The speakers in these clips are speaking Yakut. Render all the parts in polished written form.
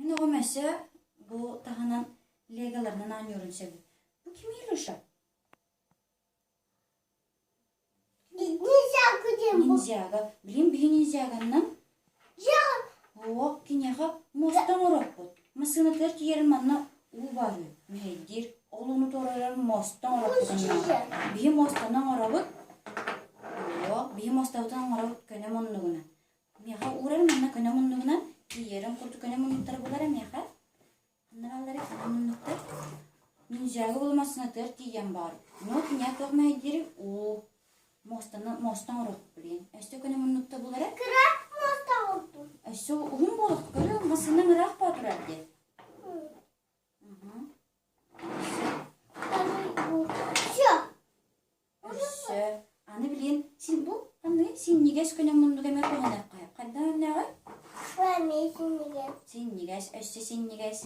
Мин оҕом өссө бу таһынан леголарынан оонньуурун сөбүй. Бу ким Илюша? Ниндзяго диэн бу. Ниндзяго. Билин биһи ниндзяганнан Оо, киниэхэ муоста оҥоруохпут. Массыынатыгар тиийэрин манна уу баар үһү. Мэһэйдиир. Ол ууну туорарар муоста оҥоруохпут оннооҕор. Биһи муостаны оҥоробут. Оо, биһи муостабытын оҥоробут көнө муннугунан. Миэхэ уурар манна көнө муннугунан тиийэрин курдук көнө муннуктары булар миэхэ. Ханна баалларый көнө муннуктар? Ниндзяго булу массыынатыгар тиийэн баар. Ну, киниэхэ туох мэһэйдиирий? Уу. Муостаны муоста оҥоруохпут билигин. Өссө көнө муннукта булара? Кыра муоста оҥордум. Өссө уһун буолуох көрүө массыынаҥ ыраах баа турар дии. Все. Өссө аны билигин син бу ханныгый синньигэс көнө муннук эмэ туһаныахха хайдах өннөөҕүй? Эмиэ синньигэс. Синньигэс, өссө синньигэс.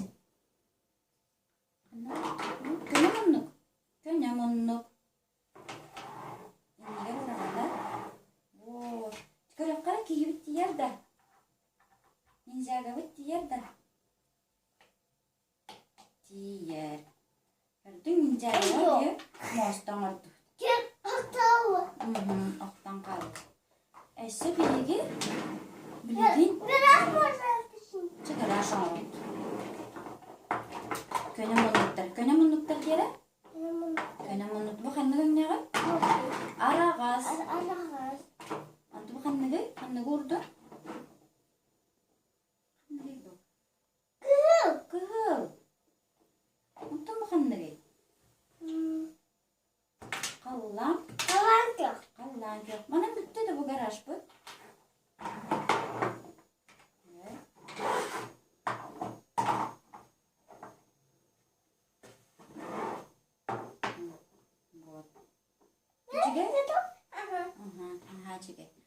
Көнө муннук. Көнө муннук. Иннигэр ураҕана. Вот. Көрөххө киһибит тиийэр да. Ниндзягабыт тиийэр да. Тиийэр. Көрдүҥ ниндзягаҕа диye муоста оҥордубут. Охтон хаалбыт. Өссө биһиги билигин чэ гараж оҥоробут. Көнө муннуктар. Көнө муннуктар диэрэ? Көнө муннук. Бу ханнык өҥнөөҕүй? Араҕас. Араҕас. Онту бу ханныгый? Ханныгы урду? Ханныгый бу? Кыһыл. Кыһыл. Онтон бу ханныгый? Халлаан. Халлаан күөх. Халлаан күөх. Манан бүттэ да бу гаражпыт. Вот. Үчүгэй? Ага. Ага, үчүгэй.